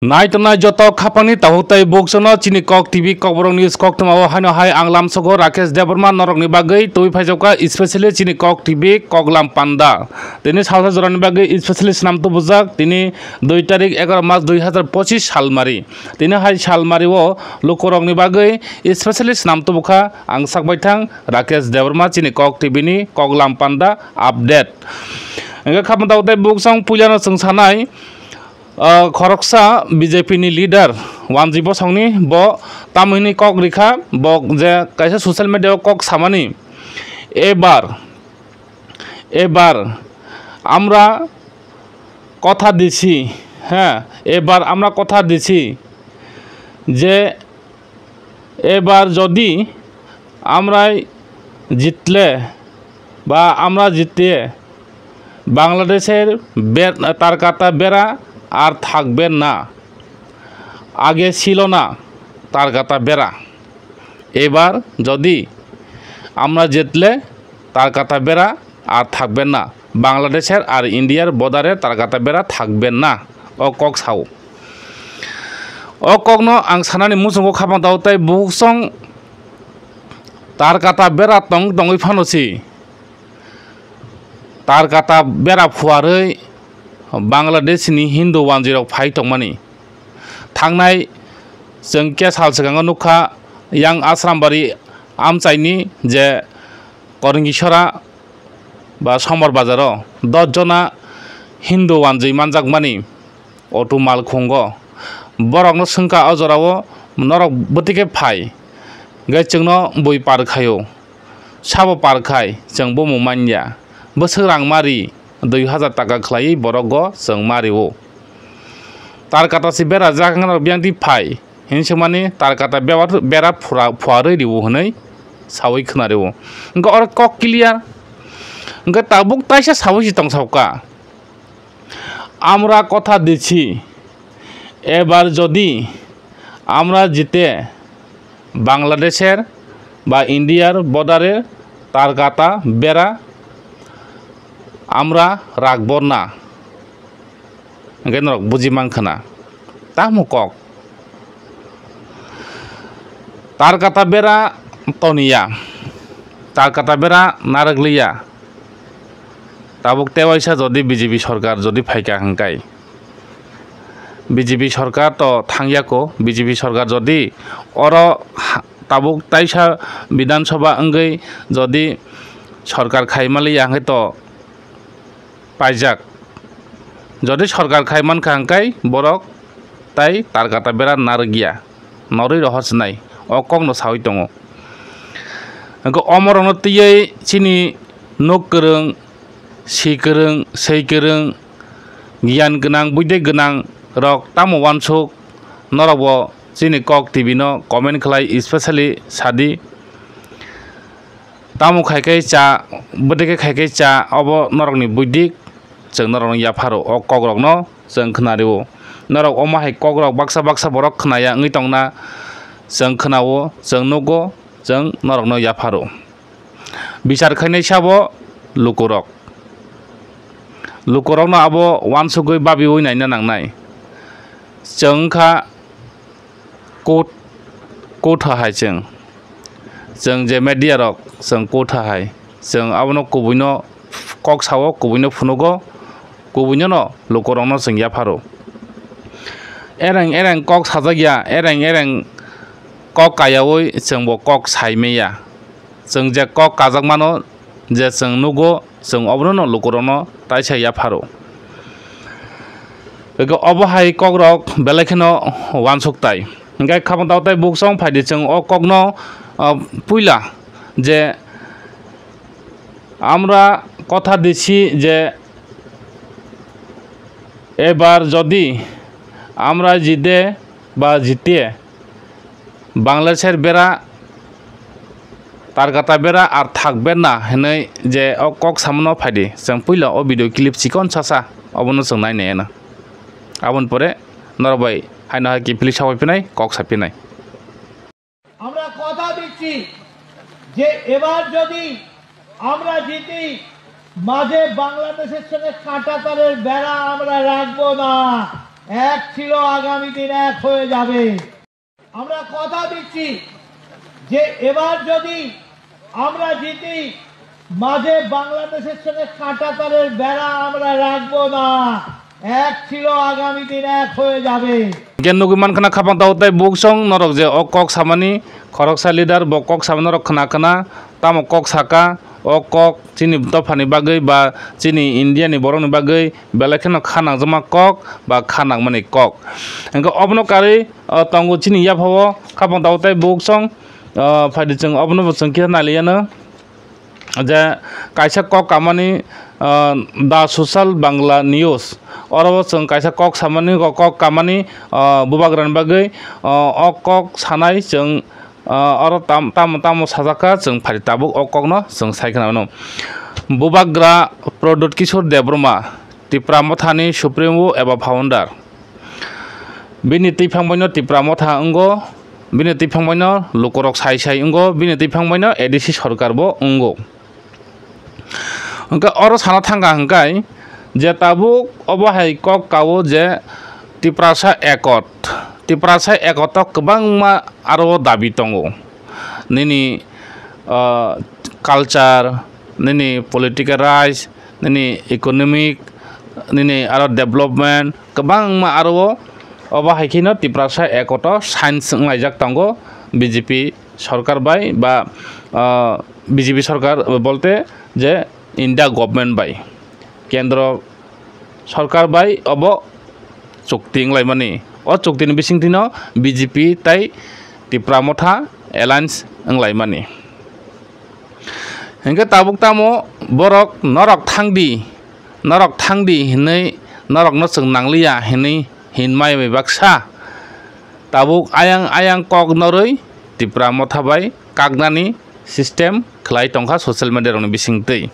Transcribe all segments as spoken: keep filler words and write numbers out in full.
Nai tongnai joto khapangni tabuk tei bukchano chini Kok T V Kokborok News koktwmao haino hai ang lamsogo Rakesh Debbarma norokni bagwi twi phaijakha, especially chini Kok T V Koklam Panda. Tini salsa jorani bagwi especially swnam tubujak tini dui tarik egaroh mas dui hazar pochis salmari. Tini hai salmario lukurokni bagwi especially swnam tubukha ang sakbaithang Rakesh Debbarma chini Kok T V ni Koklam Panda update. Hingkhe khapang tabuk tei bukchang puilano chwng sanai, ah, khoroksa B J P ni leader Wanjwi Bosongni bo tamoni kok rikha, bo je kaisa social media o kok samani, "Ebar, ebar amra kotha disi, ha, ebar amra kotha disi je ebar jodi amrai jitle ba amra jitte Bangladesher ber-, tarkata bera ar thakben na, age silo na tarkata bera. Ebar jodi amra jitle tarkata bera ar thakben na, Bangladesher ar Indiar border-e tarkata bera thakben na," o kok sao. O kokno ang sanani muchungo khapang tao tei bukhuk song tarkata bera tong tongwi phano si tarkata bera phuarwi Bangladeshni Hindu wanjwirok phai tongmani. Thangnai chwng khe sal swkango nukha, yang Asrambari amchaini je Koringisora ba Somor Bazaro dos jona Hindu wanjwi manjakmani auto malkhungo. Borokno swngkha o jorao, "Norok bwtwi khe phai, hwnkhe chwngno bui par khaio, sabo par khai chwng bumung manya, bwswk rang mari, dui hazar taka khlaiwi borokgo chwng mario. Tarkata si bera jak wngkha norok biyang twi phai," hinwi swngmani, tarkata bera, bera phura-, phuarwi rwo hwnwi sawi khwnario. Hwnkhe oro kok clear. Hwnkhe tabuk taisa sawi si tongsaukha, "Amra kotha dichi, ebar jodi amra jite Bangladesher ba Indiar border-e tarkata bera amra rakbor na." Hwnkhe norok buji mankha na. Tamo kok. Tarkata bera toniya. Tarkata bera narwkliya. Tabuk tewaisa jodi B J P sorkar jodi phaikha hwnkhe, B J P sorkar to thangyako, B J P sorkar jodi oro ha-, tabuk taisa Bidhan Sabha wngwi jodi sorkar khaimaliya hwnkhe to paijak. Jodi sorkar khai mankha hwnkhe borok tai tarkata bera narwkya, norwi rohor swnai, o kokno sawi tongo. Hwnkhe omorokno twiwi chini nuk kwrwng, si kwrwng, sei kwrwng, giyan gwnang, buidek gwnang rok tamo uansuk, norokbo chini Kok T V no comment khlai, especially sadi. Tamo khai khe cha, bwdwi khe khai khe cha, obo norokni buidik, chwng norokno yapharo, o kokrokno chwng khwnario. Norok omo hai kokrok baksa baksa borok khwnaya wngwi tongna chwng khwnao, chwng nugo, chwng norokno yapharo. Bichar khainai sabo lukurok. Lukurokno abo uansugwi babiui naina nangnai. Chwng wngkha Kut-, kutha hai chwng. Chwng je media rok chwng kutha hai. Chwng abono kubuino kok sao, kubuino phunugo, kubuinono lukurokno chwng yapharo. Ereng ereng kok sajak ya, ereng ereng kok kayaui chwngbo kok sai manya. Chwng je kok kajak mano, je chwng nugo, chwng obono no lukurokno taisa yapharo. Eke obo hai kokrok belai kheno uansuk tai. Hingke khapang tao tai buksong phaidi chwng o kokno, ah, puila je amra kotha disi je ebar jodi amra jide ba jite Bangladesh bera, tarkata bera, ar thak berna hinui je o kok samano phaidi, chwng puila o video clip chikon sasa obono chwng nai nai eno. Aboni pore norok bai haino hai kiphilwi sabai phinai, kok sa phinai. আমরা কথা দিচ্ছি যে এবার যদি আমরা জিতি, মাঝে বাংলাদেশের সঙ্গে কাঁটাতারের বেড়া আমরা রাখবো না। এক ছিল, আগামী দিন এক হয়ে যাবে। আমরা কথা দিচ্ছি যে এবার যদি আমরা জিতি, মাঝে বাংলাদেশের সঙ্গে কাঁটাতারের বেড়া আমরা রাখবো না। এক ছিল, আগামী দিন এক হয়ে যাবে। Gen nugui mankha na khapang tao tei buksong norok je o kok samani khoroksa leader bo kok samani norok khna khna tamo kok saka o kok chini dophani bagwi ba chini India ni borokni bagwi belai kheno kha nangjakma kok ba kha nangmani kok. Hingke obono karwi, o, tongo chini yaphao khapang tao tei buksong, o, phaidi chwng obono bo chwng khe nailiyano. Je kaisa kok kamani, ah, The Social Bangla News, oro o chwng kaisa kok samani, o kok kamani, ah, bubagrani bagwi, ah, o kok sanai chwng, ah, oro tam-, tamo tamo sajak kha chwng phari tabuk o kokno chwng sai khna mano. Bubagra Pradyut Kishore Debbarma, Tipra Mothani Supremo eba Founder. Bini twiphang baino Tipra Motha wngo, bini twiphang baino lukurok sai sai wngo, bini twiphang baino A D C sorkar bo wngo. Hwnkhe oro sana thangkha hwnkhe je tabuk obo hai kok kao je Tiprasa Accord, Tiprasa Accord o kwbangma aro dabi tongo. Nini, ah, culture, nini political rights, nini economic, nini aro development, kwbangma aro o, obo hai kheno Tiprasa Accord o sign wnglaijak tongo B J P sorkar bai ba, ah, B J P sorkar bolte je India government bai, kendro sorkar bai obo chukti wnglaimani. O chuktini bisingtwino B J P tei Tipra Motha alliance wnglaimani. Hingke tabuk tamo borok norok thangdi, norok thangdi hinui norokno chwng nangliya hinui hinmai bai baksa. Tabuk ayang ayang kok norwi Tipra Motha bai kaknani system khlai tongkha social media rokni bisingtwi.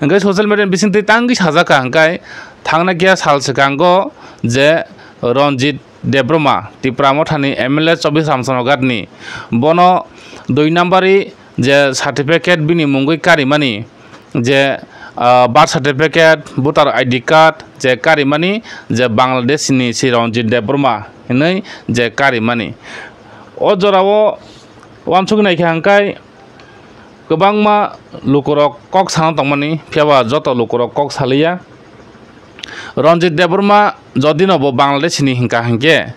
Hingke social media ni bisingtwi tangwi sajak kha hingke thangna kiya sal swkango je Ranjit Debbarma, Tipra Mothani M L A chobbish Ramchandra Ghat ni, bono dui nambari je certificate bini mungwi karimani, je, ah, birth certificate, voter I D card, je karimani, je Bangladesh ni si Ranjit Debbarma hinui je karimani. O jorao uansuk naikha hingkai kwbangma lukurok kok sana tongmani, phiyaba joto lukurok kok saliya. Ranjit Debbarma jodino bo Bangladesh ni hingka hingke,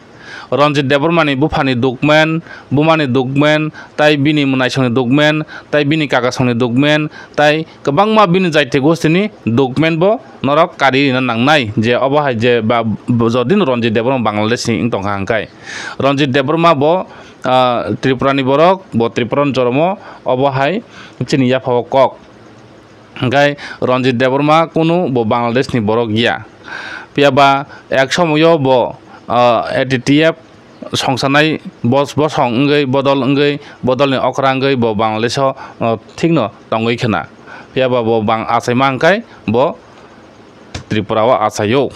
Ranjit Debbarma ni buphani dukmen, bumani dukmen, tai bini mwnaisongni dukmen, tai bini kakasongni dukmen, tai kwbangma bini jaiti gostini dukmen bo norok kari rina nangnai, je obo hai je ba, bo jodino Ranjit Debbarma Bangladesh ni wng tongkha hingkai. Ranjit Debbarma bo, ah, Tripura ni borok, bo Tripura ni joromo, obo hai chini yaphao kok. Hingkai Ranjit Debbarma kunu bo Bangladesh ni borok ya. Phiya ba ek somoyo bo, ah, A T T F songsanai bos-, bosong wngwi bodol wngwi bodolni okra wngwi bo Bangladesh o, ah, thikno tongwi khna. Phiya ba bo bang achaima hingkai bo Tripura o achaio.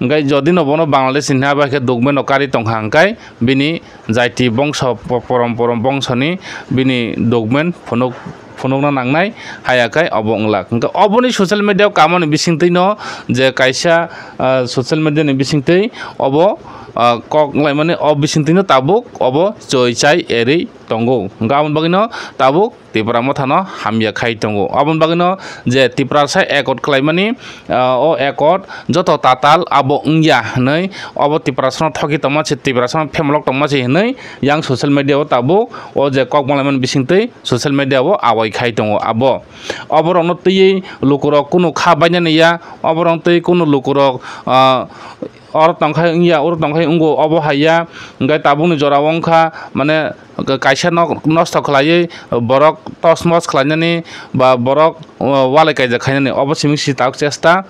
Hingke jodi no bono Bangladesh ni hwnba khe document no kari tongkha hingke bini jaiti bongso po-, porom porom bongso ni bini document phunuk, phunukna nangnai haya khe obo wnglak. Hingke oboni social media o kamo ni bisingtwi no je kaisa, ah, social media ni bisingtwi obo, ah, kok wnglaimani o bisingtwi no tabuk obo choi chai erwi tongo. Hingke aboni bagwi no tabuk Tipra Motha no hamya khai tongo. Aboni bagwi no je Tiprasa accord khlaimani, ah, o accord joto tatal abo wngya hinui, obo Tiprasa no thoki tongma se, Tiprasa no phemlok tongma se hinui yang social media o tabuk o je kok malaimani bisingtwi social media o awai khai tongo. Abo, obo rokno twiwi lukurok kunu kha bainani ya, obo rok twi kunu lukurok, ah, oro tongkhai wngya, oro tongkhai wngo, obo hai ya, hingke tabukni jora o wngkha, mane, kaisa nok nosto khlaiwi borok tosmos khlainani ba borok, o, walai kaijak khainani, obo simi si tak chesta.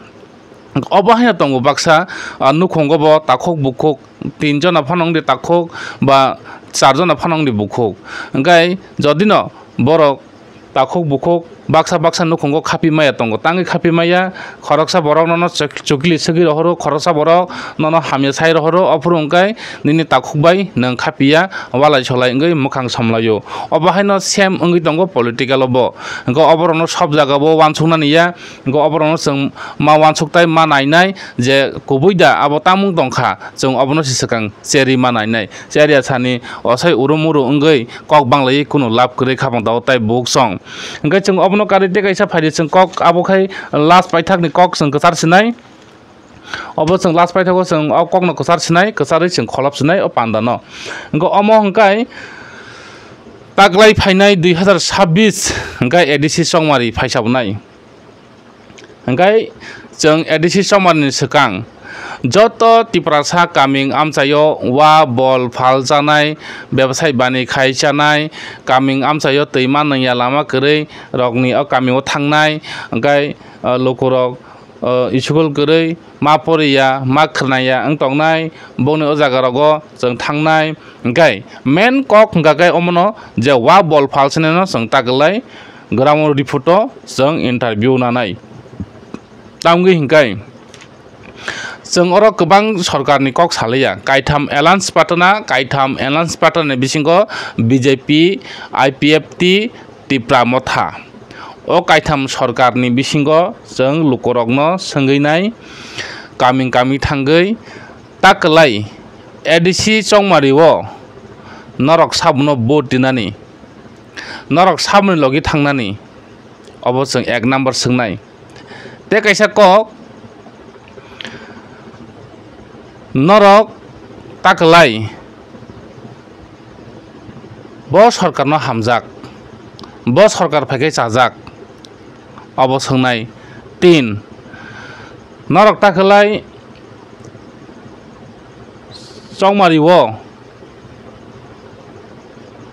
Obo haino tongo baksa, ah, nukhungo bo takhuk bukhuk, tin jona phano wngdi takhuk ba char jona phano wngdi bukhuk. Hingke jodino borok takhuk bukhuk Baksa baksa nukhungo khapi maya tongo, tangwi khapi maya, khoroksa borok nono chok-, chukli swgwi rohoro, khoroksa borok nono hamya sai rohoro, ophuru hwnkhe nini takhuk bai nwng khapiya, walai solai wngwi mwkhang somlaio. Obo haino same wngwi tongo political o bo. Hwnkhe oborokno sob jagao uansuknani ya, hwnkhe oborokno chwng ma uansuktai ma nainai je kubui da abo tamung tongkha, chwng obono se swkang cherwi ma nainai. Cherya sani osai uru muru wngwi kok banglaiwi kunu lab kwrwi kha pang tongo tai buk song. Hwnkhe chwng obono karwi tei kaisa phaidi chwng kok abo khai last paithakni kok chwng kwchar sinai. Obo chwng last paithago chwng o kokno kwchar sinai, kwcharwi chwng kholop sinai o pandano. Hwnkhe omo hwnkhe taklai phainai dui hazar sabbish hwnkhe A D C chongmari phaisa bwnai. Hwnkhe chwng A D C chongmani swkang joto Tiprasa kaming amchaio wa bol phal chanai, bebasai bani khai chanai, kaming amchaio twi manwngya lama kwrwi rokni o kamio thangnai, hwnkhe, o, lukurok, o, school kwrwi ma poriya, ma khwnaya wng tongnai, bongni o jagarogo chwng thangnai. Hwnkhe main kok hwnkha khe omono je wa bol phal sineno chwng takwlai, ground report o chwng interview nanai. Tamgwi hwnkhe chwng oro kwbang sorkarni kok salaiya, kaitham alliance patana, kaitham alliance patana ni bisingo B J P, I P F T, Tipra Motha. O kaitham sorkarni bisingo chwng lukurokno swngwi nai, kaming kaming thangwi ta kwlai A D C chongmari o norok sabono vote dinani, norok saboni logi thangnani, obo chwng ek number swngnai. Tei kaisa kok, norok ta kwlai bo sorkarno hamjak, bo sorkar phaikhe chajak, obo swngnai. Tin, norok ta kwlai chongmari o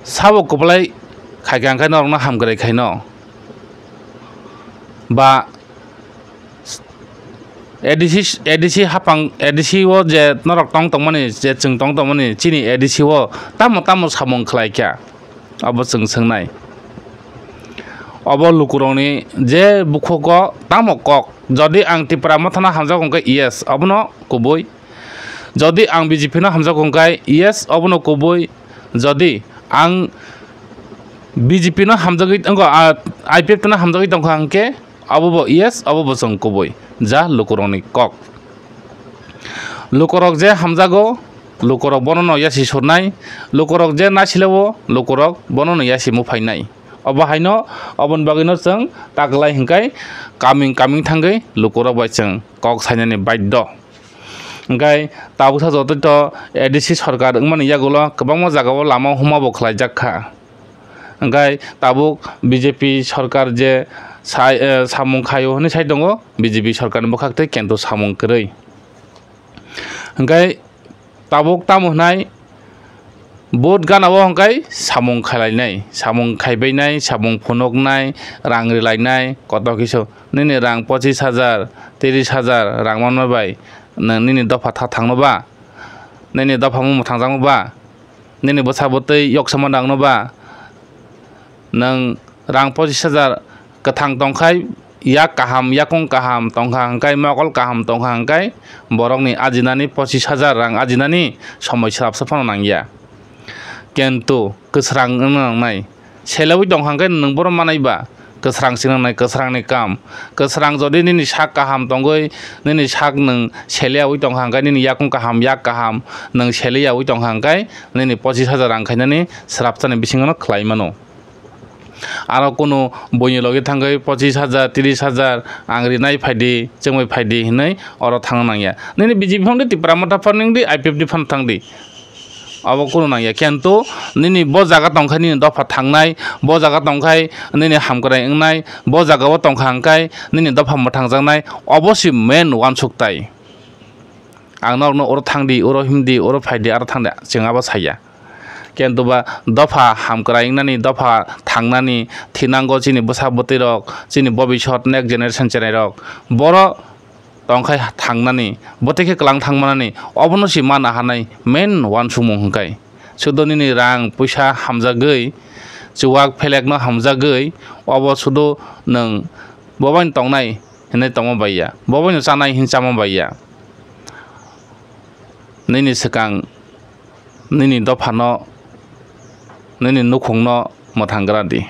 sabo kwplai khaikha hwnkhe norokno hamkrai khaino ba A D C, A D C hapang, A D C o je norok tong tongmani, je chwng tong tongmani, chini A D C o tamo tamo samung khlai kha, abo chwng swngnai. Obo lukurokni je bukhugo tamo kok, jodi ang Tipra Mothano hamjago hwnkhe yes, obono kubui. Jodi ang B J P no hamjago hwnkhe yes, obono kubui. Jodi ang B J P no hamjagwi, wngkha, ah, I P F T no hamjagwi tongkha hwnkhe, abo bo yes, abo bo chwng kubui. Ja lukurokni kok. Lukurok je hamjago, lukurok bono no yasi surnai, lukurok je nasilao, lukurok bono no yasi muphainai. Obo haino, oboni bagwino chwng ta kwlai hwnkhe kaming kaming thangwi lukurok bai chwng kok sainani baiddo. Hwnkhe tabuksa jotoito A D C sorkar wngmani yagulo kwbangma jagao lama humabo khlaijak kha. Hwnkhe tabuk B J P sorkar je sai, eh, samung khaio hwnwi sai tongo, B J P sorkarni bwkhak tei kento samung kwrwi. Hwnkhe tabuk tamo hwnai, vote gana o hwnkhe samung khlainai, samung khaibainai, samung phunuknai, rang rilainai, kotor kisu. Nini rang pochis hajar, tiris hajar rang manma bai nwng nini dopha tha thangno ba? Nini dopha mung mwthangjakno ba? Nini bwsa bwtwi yoksama nangno ba? Nwng rang pochis hajar kwthang tongkhai, yak kaham, yakung kaham tongkha hwnkhe, mokol kaham tongkha hwnkhe, borokni ajinani pochis hajar rang ajinani somoi swrapsa phano nangya. Kintu kwsrang wngna nangnai. Seleui tongkha hwnkhe nwng bono manai ba? Kwsrang se nangnai, kwsrangni kam. Kwsrang jodi nini sak kaham tongwi, nini sak nwng seleyaui tongkha hwnkhe, nini yakung kaham, yak kaham nwng seleyaui tongkha hwnkhe, nini pochis hajar rang khainani swrapsani bisingono khlai mano. Aro kunu buini logi thangwi pochis hajar, tiris hajar ang rinai phaidi, chwngwi phaidi hinwi oro thangna nangya. Nini B J P phano di, Tipra Motha phano di, I P F T phano thang di. Abo kunu nangya. Kintu nini bo jaga tongkhai nini dopha thangnai, bo jaga tongkhai nini hamkrai wngnai, bo jaga o tongkha hwnkhe nini dopha mwthangjaknai, obo se main uansuk tai. Ang norokno oro thang di, oro him di, oro phai di, aro thang di, chwng abo saya. Kintu ba dopha hamkrai wngnani, dopha thangnani, thinango chini bwsa bwtwi rok, chini bobisot next generation cherairok, boro tongkhai thangnani, bwtwi khe kwlang thangmanani, obono se mana hanai main uansukmung hwnkhe. Sudo nini rang puisa hamjagwi chuwak phelekno hamjagwi, obo sudu nwng bobaino tongnai hinwi tongma bai ya, bobaino chanai hin chama bai ya. Nini swkang, nini dophano, nini nukhungno mwthang gra di.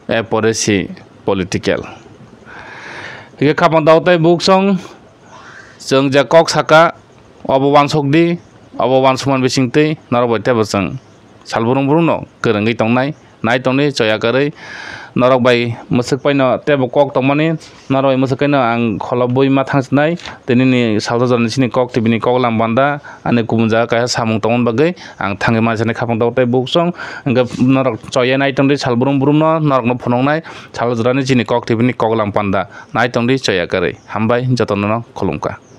Erpore si political. Hingke khapang dao tei buksong, chwng je kok saka, obo wansok di, obo wansukmani bisingtwi norok bai teibo chwng sal brum brumno kwrwngwi tongnai, nai tongdi choya kwrwi. Norok bai mwswk paino teibo kok tongmani, norok bai mwswk paino ang kholo bui ma thangsinai, tei nini salsa jorani chini kok tibini kok lam panda, ani kubun jaga kaisa samung tongmani bagwi ang thangwi mansinai khapang dao tei buksong, hingke norok choya nai tongdi sal brum brumno, norokno phunuknai salsa jorani chini kok tibini kok lam panda, nai tongdi choya kwrwi. Hambai jotono khulumkha.